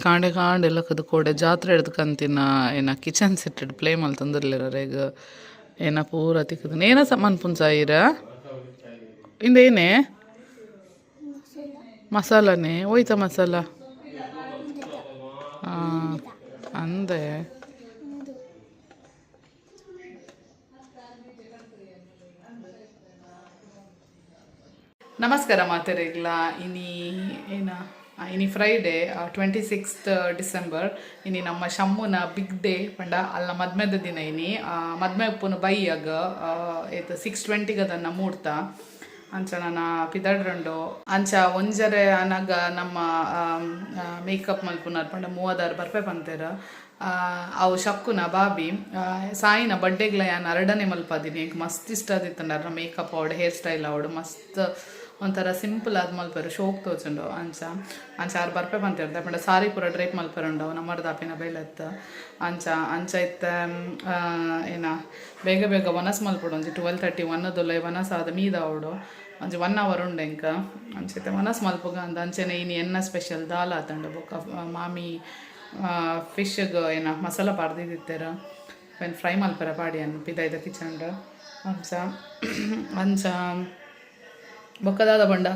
ಕಾಂಡೆ ಕಾಂಡೆ ಲಕ್ಕದ ಕೋಡೆ ಜಾತ್ರೆ ಎಡ್ದು ಏನ ಕಿಚನ್ ಸೆಟ್ ಪ್ಲೇ ಮಲ್ತೊಂದುಲ್ಲೆರ್ ಏನ ಪೂರ ತಿಕ್ಕುದು ಏನ ಸಾಮಾನ್ ಪುಂಚಾಯಿರ ಇಂದೇನೆ ಮಸಾಲನೆ ಹೋಯ್ತ ಮಸಾಲ ಅಂದೆ. ನಮಸ್ಕಾರ ಮಾತೆರೆಗ್ಲ. ಇನಿ ಏನ ಇನಿ ಫ್ರೈಡೆ 26 ಡಿಸೆಂಬರ್. ಇನಿ ನಮ್ಮ ಶಮ್ಮುನ ಬಿಗ್ ಡೇ ಪಂಡ ಅಲ್ಲ ಮದ್ಮೆದ ದಿನ. ಇನಿ ಮದ್ಮೆ ಉಪ್ಪುನು ಬೈಯಾಗ ಏತ್ 6:20 ಅದನ್ನ ಮೂಡ್ತ ಅಂಚ ನನ್ನ ಪಿದಡ್ರಂಡು. ಅಂಚ ಒಂಜರೆ ಅನಗ ನಮ್ಮ ಮೇಕಪ್ ಮಲ್ಪುನಾರ್ ಪಂಡ ಮೂವದಾರು ಬರ್ಪೆ ಪಂತೆರ್. ಅವು ಶಕ್ಕುನ ಬಾಬಿ ಸಾಯಿನ ಬಡ್ಡೆಗ್ಲ ಯಾನ್ ಅರಡನೆ ಮಲ್ಪಾದಿನಿ. ಎಂಕ್ ಮಸ್ತ್ ಇಷ್ಟ ಆದಿತ್ತಂಡ ಮೇಕಪ್ ಆವಡ್ ಹೇರ್ ಸ್ಟೈಲ್ ಆವಡ್, ಮಸ್ತ್ ಒಂಥರ ಸಿಂಪಲ್ ಆದ್ ಮಲ್ಪೆರ್, ಶೋಕ್ ತೋಜುಂಡು. ಅಂಚ ಅಂಚ ಆರ್ ಬರ್ಪೆ ಪಂತೆರ್ ಪಂಡ ಸಾರಿ ಪೂರ ಡ್ರೇಪ್ ಮಲ್ಪೆರುಂಡು ಅವು ನಮ್ಮರ್ದಾಪಿನ ಬೇಲೆತ್. ಅಂಚ ಅಂಚ ಇತ್ತೆ ಏನ ಬೇಗ ಬೇಗ ವನಸ್ ಮಲ್ಪೊಡು. ಒಂಜಿ 12:30 ಒನ್ನದೊಲ್ಲ ವನಸ್ ಆದ ಮೀದ ಆವಡು. ಒಂಜಿ 1 ಅವರ್ ಉಂಡು ಎಂಕ. ಅಂಚ ಇತ್ತೆ ವನಸ್ ಮಲ್ಪುಗ ಅಂದ್. ಅಂಚನೆ ಇನಿ ಎನ್ನ ಸ್ಪೆಷಲ್ ದಾಲ್ ಆತುಂಡು. ಬೊಕ್ಕ ಮಾಮಿ ಫಿಶ್ಗ್ ಏನ ಮಸಾಲ ಪಾಡ್ದಿತ್ತೆರ್, ಅವೆನ್ ಫ್ರೈ ಮಲ್ಪೆರ ಪಾಡಿಯನ್ ಪಿದಾಯ್ದ ಕಿಚನ್ಡ್. ಅಂಚ ಅಂಚ ಬೊಕ್ಕ ದಾದ ಪಂಡ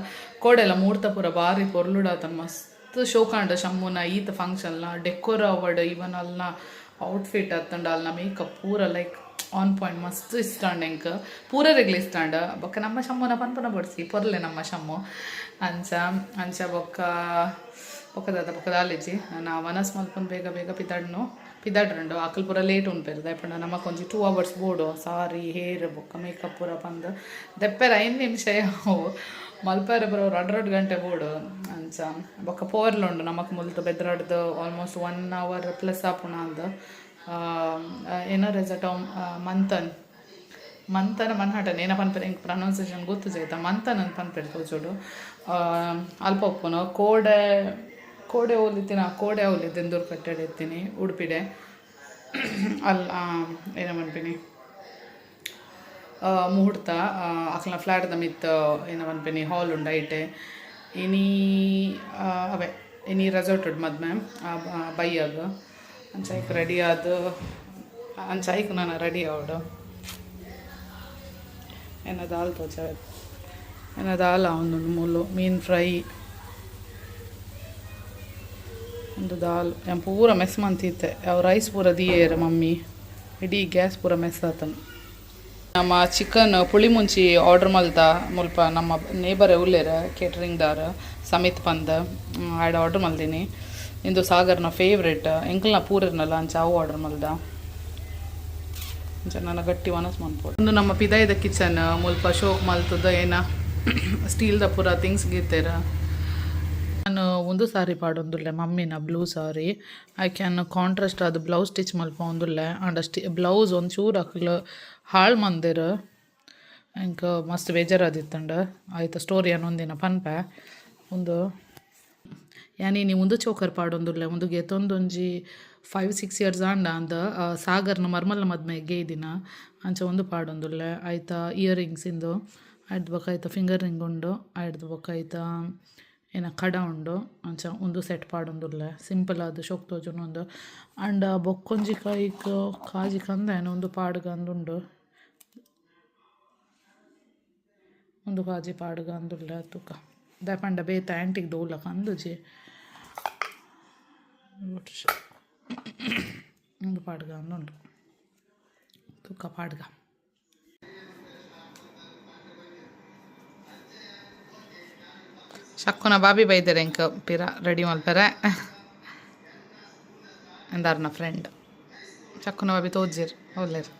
ಕೋಡೆಲ ಮೂರ್ತ ಪೂರ ಬಾರಿ ಪೊರ್ಲುಡಾತನ್, ಮಸ್ತ್ ಶೋಕಾಂಡ ಶಮ್ಮುನ ಈತ ಫಂಕ್ಷನ್ಲ. ಡೆಕೋರ್ ಅವಡ್ ಇವನ್ ಅಲ್ನ ಔಟ್ಫಿಟ್ ಅತ್ತಂಡ ಅಲ್ನ ಮೇಕಪ್ ಪೂರ ಲೈಕ್ ಆನ್ ಪಾಯಿಂಟ್. ಮಸ್ತ್ ಇಷ್ಟ ಅಂಡ್ ಎಂಕ್, ಪೂರರೆಗ್ಲ ಇಷ್ಟ ಅಂಡ್. ಬೊಕ್ಕ ನಮ್ಮ ಶಮ್ಮುನ ಪನ್ಪುನ ಬೊಡ್ಸಿ ಪೊರ್ಲೆ ನಮ್ಮ ಶಮ್ಮು. ಅಂಚ ಅಂಚ ಬೊಕ್ಕ ಬೊಕ್ಕ ದಾದ ಬೊಕ್ಕ ದಾಲೇಜಿ ನಾ ವನಸ್ ಮಲ್ಪೊಂದು ಬೇಗ ಬೇಗ ಪಿದಾಡ್ನು ಪಿದಾಡ್ರಂಡು. ಅಕಲ್ ಪೂರ ಲೇಟ್ ಉನ್ಪೆರ್ ದಾಯೆ ನಮಕ್ ಒಂಜಿ 2 ಅವರ್ಸ್ ಬೋಡು. ಸಾರಿ ಹೇರ್ ಬೊಕ್ಕ ಮೇಕಪ್ ಪೂರ ಪಂದ್ ದೆಪ್ಪೆರ 5 ನಿಮಿಷ ಯಾವು ಮಲ್ಪೆರೆ ಪೂರ ರಡ್ಡ್ ರಡ್ಡ್ ಗಂಟೆ ಬೋಡು. ಅಂಚ ಬೊಕ್ಕ ಪೋರ್ಲ ಉಂಡು ನಮಕ್ ಮುಲ್ತು ಬೆದ್ರಡ್ದು ಆಲ್ಮೋಸ್ಟ್ 1 ಅವರ್ ಪ್ಲಸ್ ಆಪುಣ ಅಂದ್. ಏನೋ ರೆಸರ್ಟ್ ಮಂಥನ್ ಮಂಥನ ಮನ್ಹಟನ್ ಏನ ಪನ್ಪೆರ್, ಎಂಕ್ ಪ್ರೊನೌನ್ಸಿಯೇಷನ್ ಗೊತ್ತುಜಿ ಆಯ್ತಾ. ಮಂಥನ್ ಅಂತ ಪನ್ಪೆರ್ ತೋಜೋಡು. ಅಲ್ಪ ಉಪ್ಪುನು. ಕೋಡೆ ಕೋಡೆ ಓಲಿತ್ತಿನ ಕೋಡೆ ಅವಲಿ ದೆಂದೂರು ಕಟ್ಟಡ ಇತ್ತೀನಿ ಉಡುಪಿಡೆ ಅಲ್ಲ ಏನ ಪನ್ಪಿನಿ ಮುಹೂರ್ತ ಅಕ್ಲ್ನ ಫ್ಲ್ಯಾಟ್ದ ಮಿತ್ತ್ ಏನ ಪನ್ಪಿನಿ ಹಾಲ್ ಉಂಡು ಐಟೆ. ಇನಿ ಅವೇ ಇನಿ ರೆಸಾರ್ಟ್ ಉಂಡು ಮದ್ಮೆ ಬೈಯಾಗ. ಅಂಚ ಐಕ್ ರೆಡಿ ಆದ್ ಅಂಚ ಐಕ್ ನಾನು ರೆಡಿ ಆವಡು. ಏನ ದಾಲ್ ತೋಜಾವೆ, ಏನ ದಾಲ್ ಆವೊಂದುಂಡು ಮೂಲು. ಮೀನ್ ಫ್ರೈ ಒಂದು ದಾಲ್. ಯಾನ್ ಪೂರ ಮೆಸ್ ಮಂತಿತ್ತೆ ಅವು ರೈಸ್ ಪೂರ ದಿಯೆರ್ ಮಮ್ಮಿ, ಇಡೀ ಗ್ಯಾಸ್ ಪೂರ ಮೆಸ್ ಆತನ್. ನಮ್ಮ ಚಿಕನ್ ಪುಳಿ ಮುಂಚಿ ಆರ್ಡರ್ ಮಲ್ತ. ಮುಲ್ಪ ನಮ್ಮ ನೇಬರ್ ಉಲ್ಲೆರ್ ಕೇಟ್ರಿಂಗ್ ದಾರ್ ಸಮಿತ್ ಪಂದ್, ಆಯ್ಡ್ ಆರ್ಡರ್ ಮಲ್ದಿನಿ. ಇಂದು ಸಾಗರ್ನ ಫೇವ್ರೇಟ್, ಎಂಕಲ್ನ ಪೂರಿರ್ನಲ್ಲ, ಅಂಚ ಅವು ಆರ್ಡರ್ ಮಲ್ದ. ಅಂಚ ನನ್ನ ಗಟ್ಟಿ ವನಸ್ ಮನ್ಪೊಡು. ಒಂದು ನಮ್ಮ ಪಿದಾಯ್ದ ಕಿಚನ್. ಮುಲ್ಪ ಶೋಕ್ ಮಲ್ತದ ಏನ ಸ್ಟೀಲ್ದ ಪೂರ ಥಿಂಗ್ಸ್ ಗೀತೆರ್. ನಾನು ಒಂದು ಸಾರಿ ಪಾಡೊಂದುಲ್ಲೆ, ಮಮ್ಮಿನ ಬ್ಲೂ ಸಾರಿ. ಐಕ್ ಯಾನ್ ಕಾಂಟ್ರಾಸ್ಟ್ ಆದ್ ಬ್ಲೌಸ್ ಸ್ಟಿಚ್ ಮಲ್ಪೊಂದುಲ್ಲೆ. ಆಂಡ ಬ್ಲೌಸ್ ಒಂಚೂರು ಅಕ್ಲ್ ಹಾಳ್ ಮಂದೆರ್, ಎಂಕ್ ಮಸ್ತ್ ಬೇಜಾರಾದಿತ್ತಂಡ. ಆಯ್ತ ಸ್ಟೋರಿ ಒಂದಿನ ಪನ್ಪೆ. ಉಂದು ಯಾನ್ ಇನಿ ಉಂದು ಚೋಕರ್ ಪಾಡೊಂದುಲ್ಲೆ. ಉಂದು ಗೆತೊಂದೊಂಜಿ 5-6 ಇಯರ್ಸ್ ಆಂಡ ಅಂದ್. ಸಾಗರ್ನ ಮರ್ಮಲ್ನ ಮದ್ಮೆ ಗೇಯ್ದಿನ. ಅಂಚ ಉಂದು ಪಾಡೊಂದುಲ್ಲೆ. ಐತ ಇಯರಿಂಗ್ಸ್ ಇಂದು, ಐಡ್ದ್ ಬೊಕ ಐತ ಫಿಂಗರ್ ರಿಂಗ್ ಉಂಡು, ಐಡ್ದ್ ಬೊಕ ಐತ ಏನ ಕಡ ಉಂಡು. ಅಂಚ ಉಂದು ಸೆಟ್ ಪಾಡೊಂದುಲ್ಲೆ. ಸಿಂಪಲ್ ಆದ್ ಶೋಕ್ ತೋಜುಂಡು ಉಂದು. ಆಂಡ ಬೊಕ್ಕೊಂಜಿ ಕೈಕ್ ಕಾಜಿ ಕಂದಾಯನ ಉಂದು ಪಾಡ್ಗಂದುಂಡು. ಉಂದು ಕಾಜಿ ಪಾಡ್ಗಂದುಲ್ಲೆ ತೂಕ. ದಾಯೆ ಪಂಡ ಬೇತೆ ಆಂಟಿಗ್ ದೋಲ ಕಂದುಜಿ. ಉಂದು ಪಾಡ್ಗಂದುಂಡು, ತೂಕ ಪಾಡ್ಗ. ಶಕ್ಕುನ ಬಾಬಿ ಬೈದೆರ್ ಎಂಕ್ ಪಿರ ರೆಡಿ ಮಲ್ಪೆರೆ ಎಂದಾರ್ನ ಫ್ರೆಂಡ್ ಶಕ್ಕುನ ಬಾಬಿ ತೋಜಿರ್ ಒಲ್ಲೆರ್.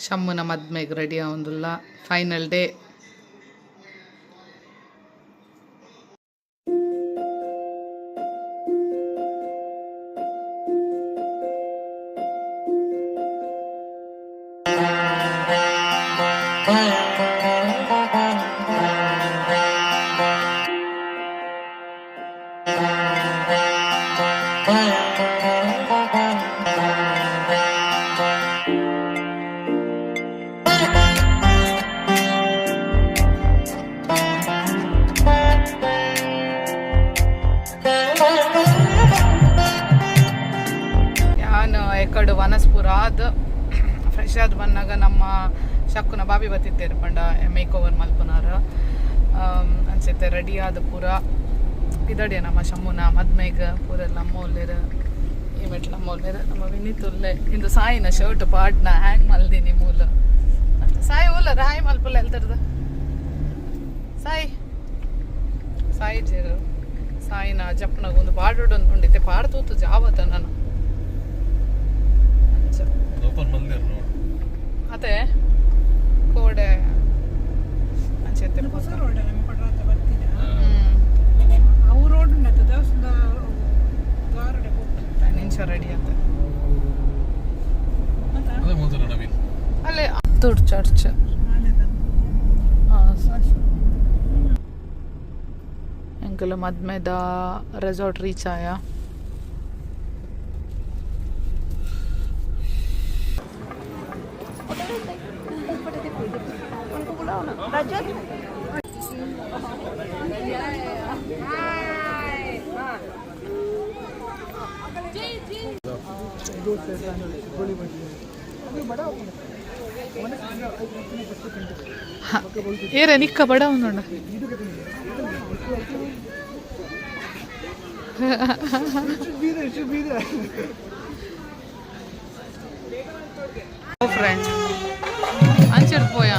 ಶಮ್ಮುನ ಮದ್ಮೆಗ್ ರೆಡಿ ಆವೊಂದುಲ್ಲ, ಫೈನಲ್ ಡೇ. ಆದ್ ಫ್ರೆಶ್ ಆದ್ ಬಂದಾಗ ನಮ್ಮ ಶಕ್ಕುನ ಬಾಬಿ ಬತ್ತಿತ್ತೇರು ಪಂಡ ಮೇಕ್ ಓವರ್ ಮಲ್ಪುನಾರ. ಅಂಚೆತ್ತೆ ರೆಡಿ ಆದ ಪೂರ ಇದಡಿಯ ನಮ್ಮ ಶಮ್ಮುನ ಮದ್ಮೆಗ್ ಪೂರೆಲ್ಲ ಅಮ್ಮ ಉಲ್ಲೇರು, ಈ ಮೆಟ್ಲ ಅಮ್ಮ ಉಲ್ಲೇರು. ನಮ್ಮ ವಿನೀತ್ ಉಲ್ಲೆ. ಇಂದು ಸಾಯಿನ ಶರ್ಟ್ ಪಾಟ್ನ ಹ್ಯಾಂಗ್ ಮಲ್ದಿನಿ ಮೂಲ ಅಂತ ಸಾಯಿ ಉಲ್ಲರ. ಹಾಯ್ ಮಲ್ಪುಲ್ಲ ಎಲ್ತರ್ದು ಸಾಯಿ. ಸಾಯಿ ಜೇರು ಸಾಯಿನ ಜಪ್ಪನಾಗ ಒಂದು ಪಾಡೋಡು ಒಂದು ಉಂಡಿತ್ತೆ. ಪಾಡ್ ತೂತು ಜಾವತ ನಾನು ಅಂಚ. ಓಪನ್ ಮಲ್ದೇರು ನೋಡು. ಅದೇ ಕೋಡೆ ಅಂಚೆತ್ತೆ. ಹೊಸ ರೋಡ್ ನಮ್ಮ ಕೊಡ್ರಾತ ಬರ್ತೀನ. ಹ್ಮ್. ಅವು ರೋಡ್ ಉಂಟು ದೇವಸ್ಥಾನ ದ್ವಾರಡೆ ಹೋಗ್ತದೆ. ನಿಂಚ ರೆಡಿ ಆತ. ಮತ್ತೆ ಅದೇ ಮೊದಲು ನವೀನ್. ಅಲ್ಲೇ ದೊಡ್ಡ ಚರ್ಚ್. ಆನೆದ. ಎಂಕುಲು ಮದ್ಮೆದ ರೆಸಾರ್ಟ್ ರೀಚ್ ಆಯ. ಏರೆ ನಿಕ್ಕ ಬಡ ಉಂಡು. ಫ್ರೆಂಡ್ ಅಂಚಿಡ್ ಪೋಯ.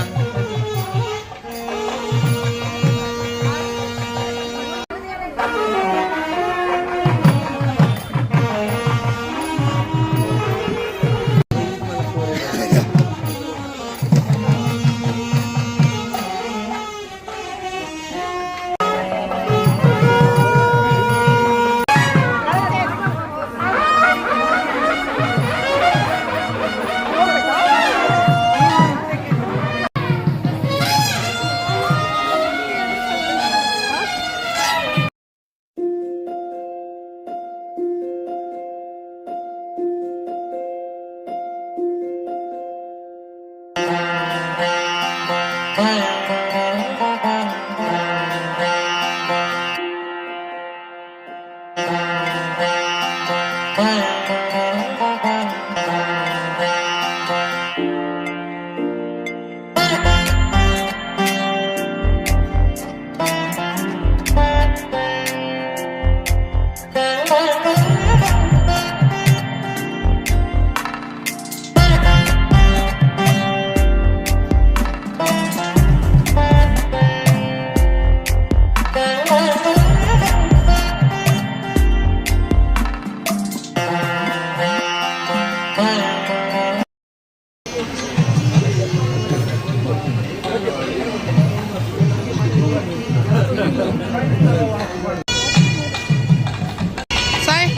ಸಾಯ್.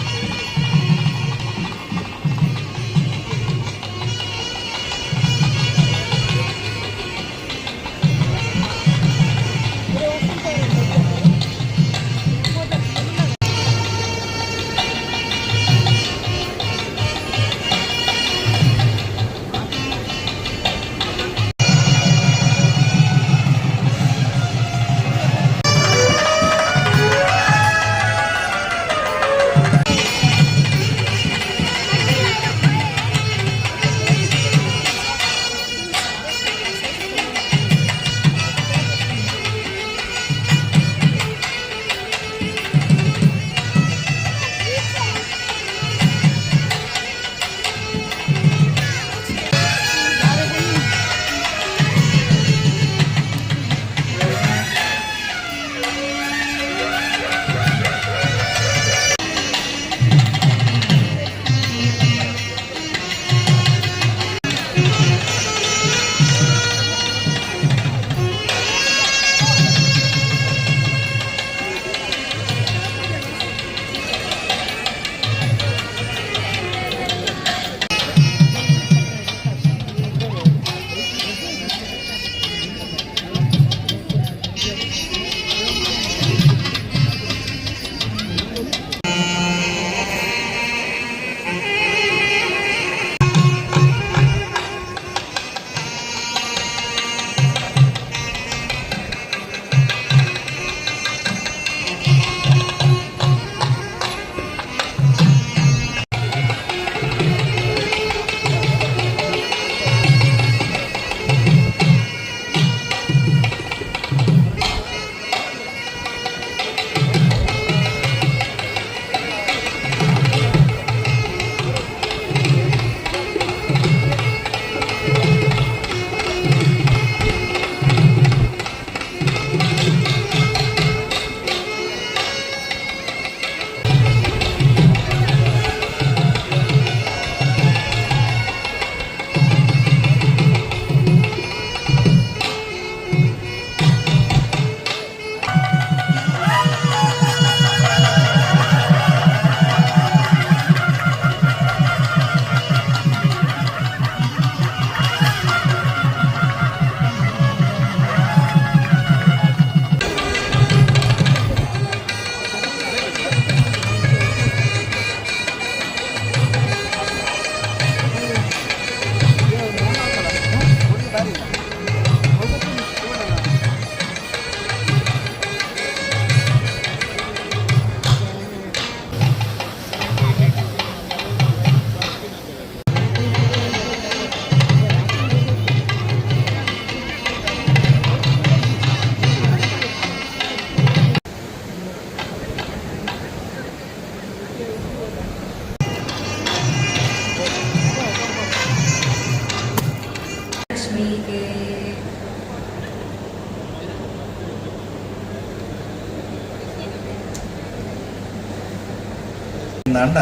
ಅಂಡ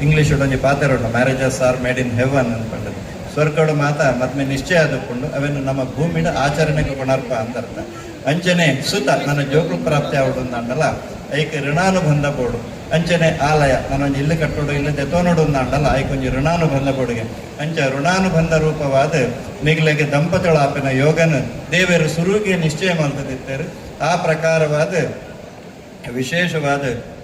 ಇಂಗ್ಲೀಷ್ ಒಂಜಿ ಪಾತೆರ, "Marriages are made in heaven" ಅನ್ಪಂಡದು. ಸ್ವರ್ಗಡು ಮಾತ ಮದ್ಮೆ ನಿಶ್ಚಯ ಆದುಕೊಂಡು ಅವೆನ್ನು ನಮ್ಮ ಭೂಮಿಡ ಆಚರಣೆಗೆ ಕೊಣರ್ಪ ಅಂತ ಅರ್ಥ. ಅಂಚನೆ ಸುತ, ನನ್ನ ಜೋಕುಲು ಪ್ರಾಪ್ತಿ ಆವಡು ಅಂಡಲ ಐಕ್ ಋಣಾನುಬಂಧ ಬೋಡು. ಅಂಚನೆ ಆಲಯ, ನಾನೊಂಜಿ ಇಲ್ಲು ಕಟ್ಟೋಡು, ಇಲ್ಲು ದೆತೋನೋಡು ಅಂಡಲ ಐಕ್ ಒಂಜಿ ಋಣಾನುಬಂಧ ಬೋಡುಗೆ. ಅಂಚ ಋಣಾನುಬಂಧ ರೂಪವಾದ ನಿಗ್ಲೆಗೆ ದಂಪತಿಗಳ ಯೋಗನ ದೇವರು ಸುರುವಿಗೆ ನಿಶ್ಚಯ ಮಾಡ್ತದಿತ್ತಾರೆ. ಆ ಪ್ರಕಾರವಾದ ವಿಶೇಷವಾದ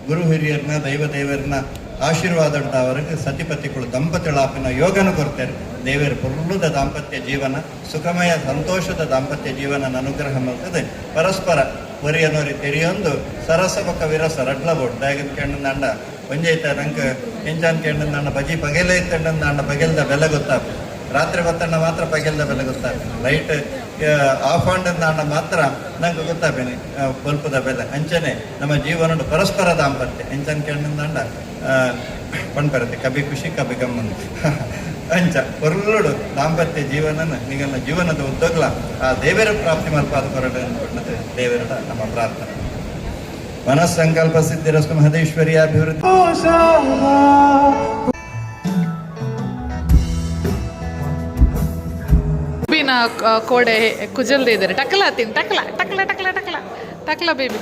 ಗುರು ಹಿರಿಯರ್ನ, ದೈವ ದೇವರನ್ನ ಆಶೀರ್ವಾದ ಅವರಿಗೆ ಸತಿಪತಿಗಳು ದಂಪತಿಗಳಾಪಿನ ಯೋಗನ ಕೊಡ್ತಾರೆ. ದೇವರು ಪೊರ್ಲುದ ದಾಂಪತ್ಯ ಜೀವನ, ಸುಖಮಯ ಸಂತೋಷದ ದಾಂಪತ್ಯ ಜೀವನ ಅನುಗ್ರಹ ಮಾಡ್ತದೆ. ಪರಸ್ಪರ ಒರಿಯನೊರಿ ತೆರಿಯೊಂದು ಸರಸ ಬೊಕ್ಕ ವಿರಸ ರಡ್ಲ ಬೋಡು. ದಾಯಗನ್ ಕೆಂಡಂದಾಂಡ ಒಂಜೈತ ನಂಗೆ ಎಂಚಾನ್ ಕೆಂಡಂದಾಂಡ ಬಜಿ ಪಗೆಲೆ ಇತ್ತಂಡಂದಾಂಡ ಪಗೆಲ್ದ ಬೆಲೆ ಗೊತ್ತಾಪ. ರಾತ್ರಿ ಬತ್ತಣ್ಣ ಮಾತ್ರ ಪಗೆಲ್ದ ಬೆಲೆ ಗೊತ್ತಾಪೇನೆ. ಲೈಟ್ ಆಫ್ ಆಂಡಂದಾಂಡ ಮಾತ್ರ ನಂಗೆ ಗೊತ್ತಾಪೇನೆ ಬಲ್ಪದ ಬೆಲೆ. ಅಂಚನೆ ನಮ್ಮ ಜೀವನ ಪರಸ್ಪರ ದಾಂಪತ್ಯ ಎಂಚನ್ ಕೆಂಡಂದಾಂಡ ಪಣ್ಪರತೆ, ಕಬಿ ಖುಷಿ ಕಬಿ ಗಮ್ಮನ್. ಅಂಚ ಪೊರ್ಲುಡು ದಾಂಪತ್ಯ ಜೀವನನ ನಿಗಲ್ನ ಜೀವನದ ಉದ್ದಗ್ಲ ಆ ದೇವರ ಪ್ರಾಪ್ತಿ ಮಲ್ಪಾದ ಕೊರಡು ಅನ್ಕೊಂಡದ್ದು ದೇವರ ನಮ್ಮ ಪ್ರಾರ್ಥನೆ. ಮನಸ್ಸಂಕಲ್ಪ ಸಿದ್ಧಿರಸ್ತು. ಮಹದೇಶ್ವರಿ ಅಭಿವೃದ್ಧಿ. ಬೇಬಿನ ಕೋಡೆ ಕುಜಲ್ದೆ ಇದ್ದಾರೆ. ಟಕಲ ತಿನ್, ಟಕಲ ಟಕಲ ಟಕಲ ಟಕಲ ಟಕಲ baby.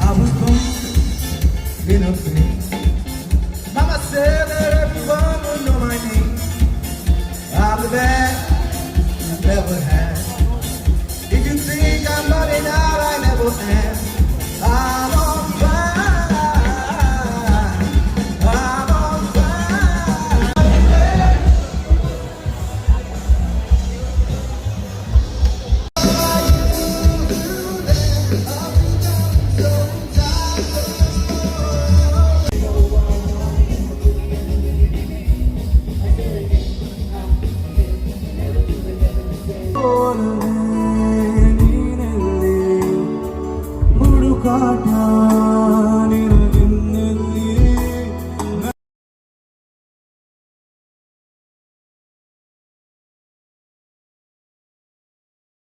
I was born in a plane. Mama said that everyone would know my name. I'm the best you've ever had. If you think I'm running out, I never am. I'm on fire. I'm on fire. ಹುಡುಕಾಟ.